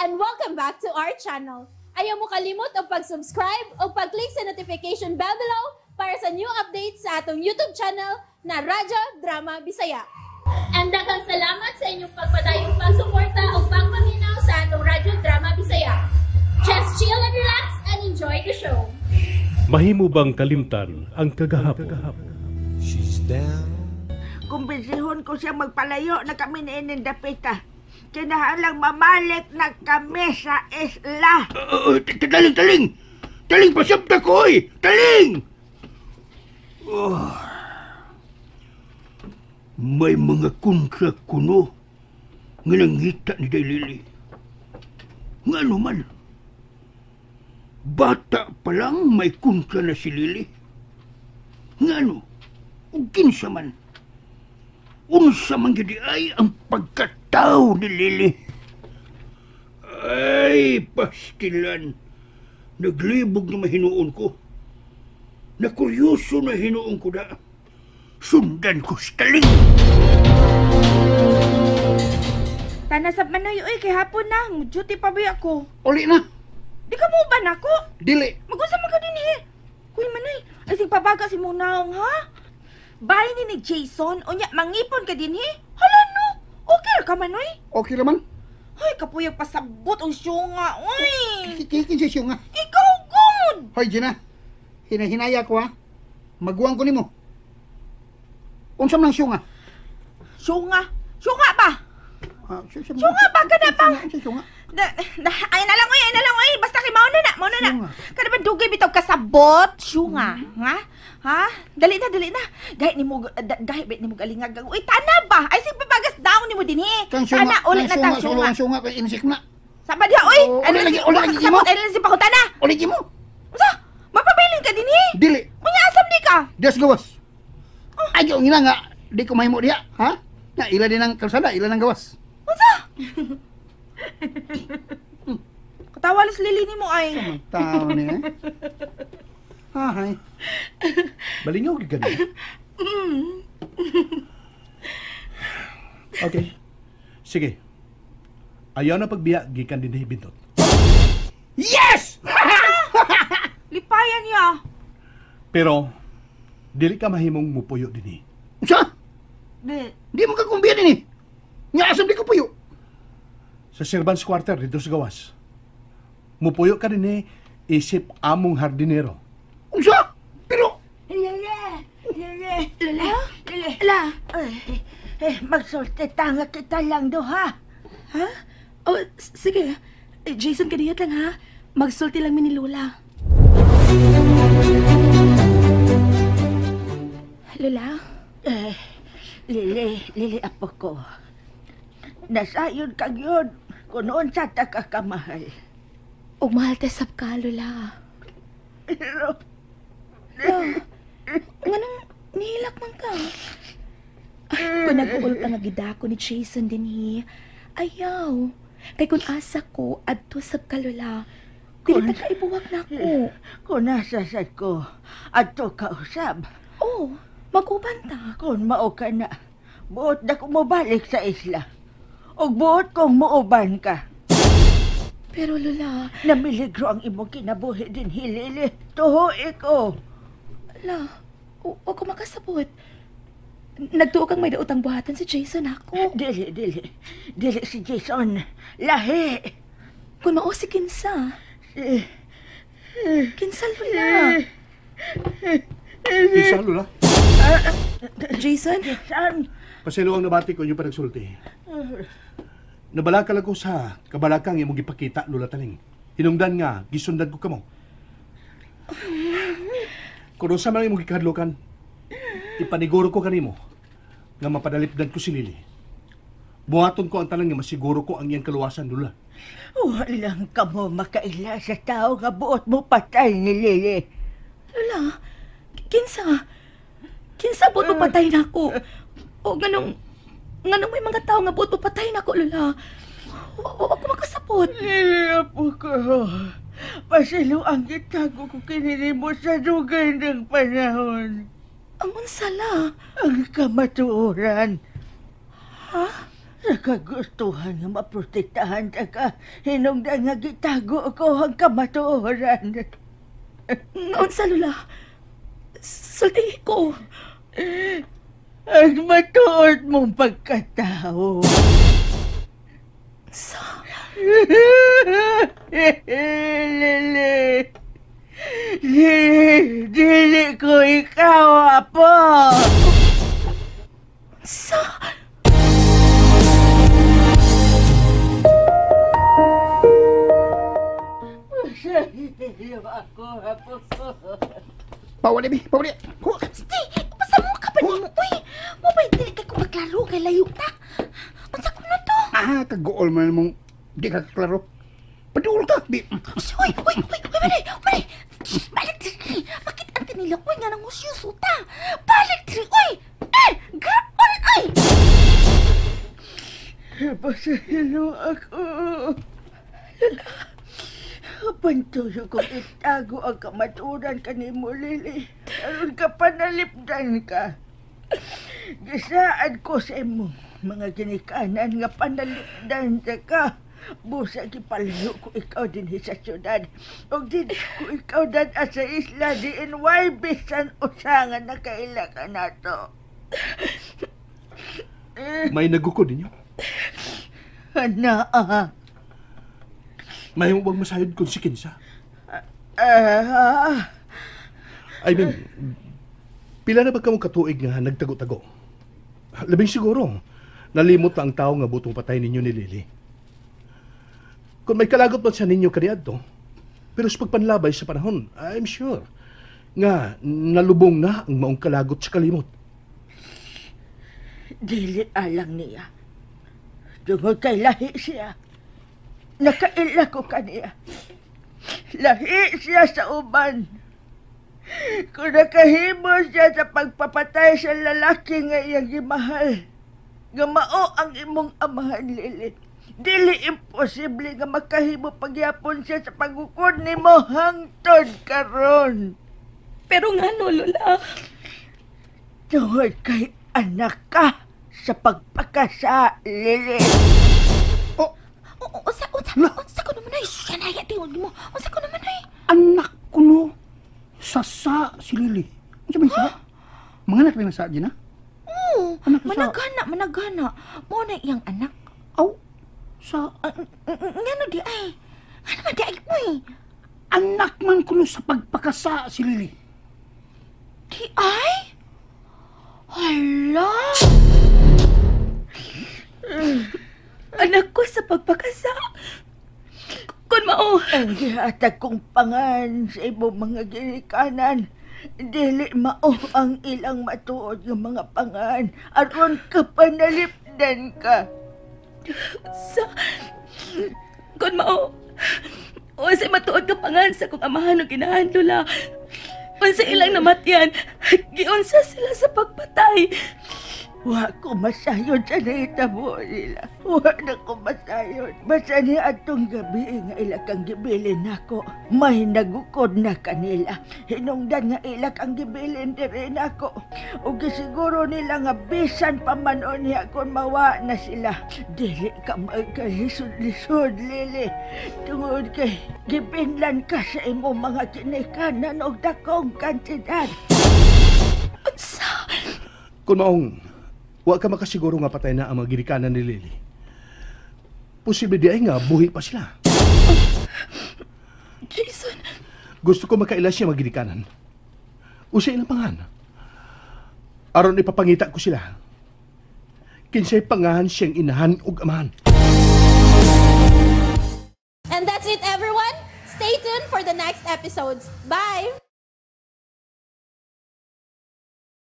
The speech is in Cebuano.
And welcome back to our channel. Ayaw mo kalimot og pag-subscribe o pag-click sa notification bell below para sa new updates sa atong YouTube channel na Radyo Drama Bisaya. And daghang salamat sa inyong pagpadayong pagsuporta o pagpaminaw sa atong Radyo Drama Bisaya. Just chill and relax and enjoy the show. Mahimo bang kalimtan ang kagahapon? She's down. Kumbensihon ko siya magpalayo na kami ni ining dapita. Kinahalang mamalik na kami sa isla. Taling, taling! Taling, pasabta ko, oy! Taling! Oh. May mga kontra kuno nga nangita ni Day Lily. Nga naman, bata pa lang may kontra na si Lily. Nga ano, ug kinsa man. Unsa man gyud ay ang pagkatao ni Lily. Ay, pastilan. Naglibog na mahinuon ko. Nakuryoso na hinuon ko da. Sundan ko sa taling. Tanasab manoy, oy, kay hapon na. Duty pa ba ako? Uli na. Di ka mo ba nako? Dili. Magunsa man ka din eh. Kuy manoy, ay sing pabaga si mong naong ha? Bahay ni Jason, unya mangipon ka din he. Hala no. Okay ra ka manoy? Okay raman. Ay, kapuyag pasabot ang syunga, oy. Kinsa siya nga. Ikaw gud. Hoy, Gina. Hinahinaya ko ha. Maguwang ko nimo. Unsa man ang syunga? Syunga. Syunga ba? Syunga ba ka na pang? Unsa syunga? Ay na lang oy, ay na lang oy. Basta kay mao na na, mao na na. Syunga. Kada ba dugay bitaw kasabot, syunga, ha? Ha? Dali na, dali na. Gahi nimo gahi ba nimo galingag. Uy, tana ba? Ay sig pabagas down nimo dinhi. Kang syunga, Tana uli na ta kang syunga, syunga. ang syunga kay insik na. Sama diha oy. Oh, Ano uli lagi, si uli lagi mo. Ay lang si pakutana. Uli mo. Unsa? Mapabilin ka dinhi. Dili. Unya asam di ka? Dios gawas. Ay, yung ina nga, di ko mahimo diha, ha? Na ila din ang kalsada, ila ng gawas. Unsa? Katawa lang lili nimo ay. Tao ni eh. Hay. Balingaw gyud gani. Okay. Sige. Ayaw na pagbiya gikan dinhi bintot. Yes! Lipayan niya. Pero dili ka mahimong mupuyo dinhi. Unsa? Di, Di mo ka kumbiya din eh. Nga asam di ko puyo. Sa Servants Quarter dito sa gawas. Mupuyo ka dinhi isip among hardinero. Unsa? Pero Lele, Lele, Lola? Lele. La? Ay, eh, magsulti tanga kita lang do ha. Ha? Oh, sige. Eh, Jason, kadiyot lang ha. Magsulti lang mi ni Lola. Lola? Eh, Lili, Lili, apo ko. Nasayon kag yun kung noon sa takakamahal. Og mahal ta sab ka, Lola. Pero, La, nganong nihilak man ka? Ay, kung nag-uulta nga gidako ni Jason dinhi, ayaw. Kay kung asa ko, adto sab ka, Lola. Dili ta kaibuwag na ako. Kung nasa sad ko, adto ka usab. Oh, mag-uban ta. Kung mao ka na, buot na ko mobalik sa isla. Og buot kong muuban ka. Pero Lola, Namiligro ang imong kinabuhi din, Lili. Tuhoy ko. La, o ko makasabot. Nagtuo kang may daotang buhatan si Jason ako. Dili, dili. Dili si Jason. Lahi. Kung mao si Kinsa. Si, Kinsa, Lola. Kinsa, Lola? Jason? Jason. Paselo ang nabati ko inyo pa nagsulti. Nabalaka lang ko sa kabalakang imong gipakita, Lola Taling. Hinungdan nga, gisundan ko kamo. Kung unsa man ang imong gikahadlokan, ipaniguro ko kanimo nga mapadalipdan ko si Lily. Buhaton ko ang tanan nga masiguro ko ang iyang kaluwasan, Lola. Walang kamo makaila sa tao nga buot mo patay ni Lily. Lola, kinsa? Kinsa buot mo patay na ako? O ganong, nganong may mga tao nga buot mo patay na ako, Lola? O ako makasabot. Lily, apo ko. Pasilo ang gitago ko kinini mo sa dugay ng panahon. Ang unsa la? Ang kamatuoran. Ha? Sa kagustuhan nga maprotektahan ta ka, hinungdan nga gitago ko ang kamatuoran. Unsa, Lola? Sultihi ko. Ang matuod mong pagkatao. Sa? Lili. Lili, dili ko ikaw, apo. Sa? Ako, apo. Pawali, bi, pawali. Sti, basta mo ka pa nimo, uy. Mo ba dili kay ko maklaro kay layo ta. Unsa ko na to? Ah, kagool man mong di ka klaro. Padul ka, bi. Uy, uy, uy, uy, balik, balik. Balik diri. Bakit ang kanila uy nga nang usyuso ta? Balik diri, uy. Eh, grab on ay. Pasahilo ako. Lola. Pantuyo kong itago ang kamaturan kanimo, Lili. Aron ka panalipdan ka. Gisaan ko sa imo mga ginikanan nga panalipdan ka. Busa gipalayo ko ikaw dinhi sa syudad. Og dili ko ikaw dad-a sa isla diin way bisan usa nga nakaila ka nato. May nagukod ninyo? Ana, May mo bang masayod kung si Kinsa? I mean, pila na ba kamong katuig nga nagtago-tago? Labing siguro, nalimot na ang tao nga butong patay ninyo ni Lily. Kung may kalagot man siya ninyo kaniadto, pero sa pagpanlabay sa panahon, I'm sure, nga nalubong na ang maong kalagot sa kalimot. Dili alang niya. Tungod kay lahi siya. Nakaila ko kaniya. Lahi siya sa uban. Kung nakahimo siya sa pagpapatay sa lalaki nga iyang gimahal, nga mao ang imong amahan, Lili. Dili imposible nga makahimo pagyapon siya sa pagukod nimo hangtod karon. Pero nga no, Lola. Tungod kay anak ka sa pagpakasa, Lili. Unsa unsa ko naman ay siya na tiwag mo. Unsa ko naman ay anak ko no. Sasa si Lili. Unsa man sa? Mga anak rin sa Gina? Oo. Managana, managana. Mo na iyang anak. Aw. Sa ngano di ay? Ano man di ay uy? Anak man kuno sa pagpakasa si Lili. Di ay? Hala. Anak ko sa pagpakasa. Kun mao ang gihatag kong pangan sa imong mga ginikanan, dili mao ang ilang matuod nga mga pangan aron ka panalipdan ka. Sa kun mao unsay matuod nga pangan sa kong amahan ug inahan, Lola? Unsa ilang namatyan, giunsa sila sa pagpatay. Wa ko masayon sa nahitabo nila. Wa na ko masayon. Basta ni atong gabi nga ila kang gibilin nako, may nagukod na kanila. Hinungdan nga ila kang gibilin diri nako. Ug gisiguro nila nga bisan pa man unya kon mawa na sila. Dili ka magkalisod-lisod, Lili. Tungod kay gibinlan ka sa imong mga ginikanan og dakong kantidad. Unsa? Kun maong wa ka makasiguro nga patay na ang mga ginikanan ni Lily. Posible di ay nga buhi pa sila. Jason! Gusto ko makaila siya mga ginikanan. Usa ilang pangan. Aron ipapangita ko sila. Kinsay pangahan siyang inahan ug amahan. And that's it, everyone. Stay tuned for the next episodes. Bye!